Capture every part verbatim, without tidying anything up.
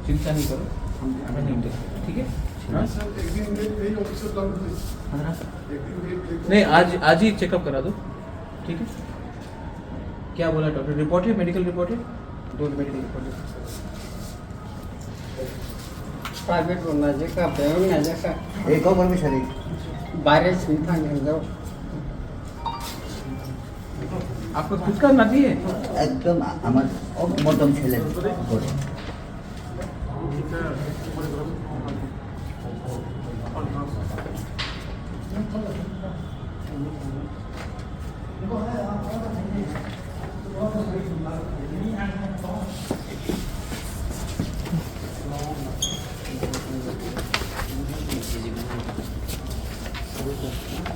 चिंता नहीं करो, ठीक है? हाँ? सर, एक दिन में यही ऑफिसर डाउन हुई। हाँ। एक दिन में एक नहीं, आज, आज ही चेकअप करा दो, ठीक है? क्या बोला डॉक्टर? रिपोर्ट है, मेडिकल रिपोर्ट है? दो मेडिकल रिपोर्ट है। प्राइवेट होना जे का, बैंक ना जे का। एक और भी सर। बाहर से था नहीं जाओ। आपका खुद का नाती है? একদম আমার ও-, মধ্যম ছেলে।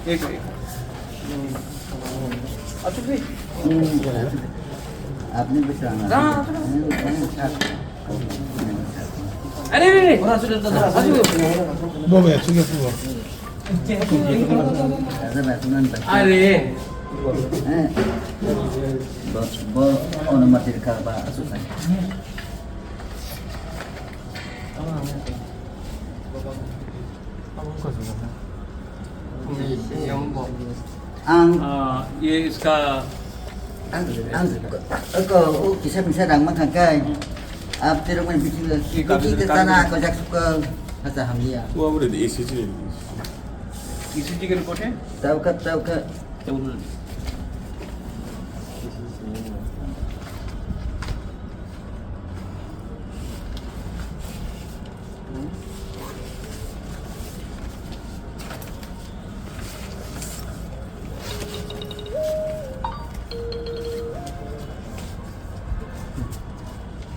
एक, एक। अच्छा, ठीक। আপনি বেশ রান্না। না, না, না। আরে, আরে, আরে। Bo, bo, sige po. আরে। হ্যাঁ। Bo, bo, অনুমতির কারবার আছে। Ang, ah, ye iska ang, ang, ako, o, kisa misa rang makhang kai. Ab terok man bithi, ki bithi kabe ke tana kabe ako jak sukal. Hasa hamliya. Wo, wo, de E C G. E C G ke report hai? Tauka, tauka. Tauka.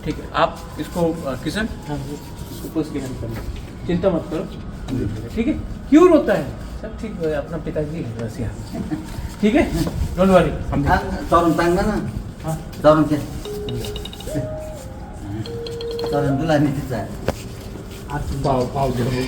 ठीक है, आप इसको, अ, किशन, हाँ, इसको पुश के हेल्प करो, चिंता मत करो, ठीक है? क्यों रोता है? सब ठीक है, अपना पिताजी है बस यहाँ, ठीक है? Don't worry, हम Ang torong tang na na. हाँ। Torong ke. Torong dula ni kita. Pau, pau,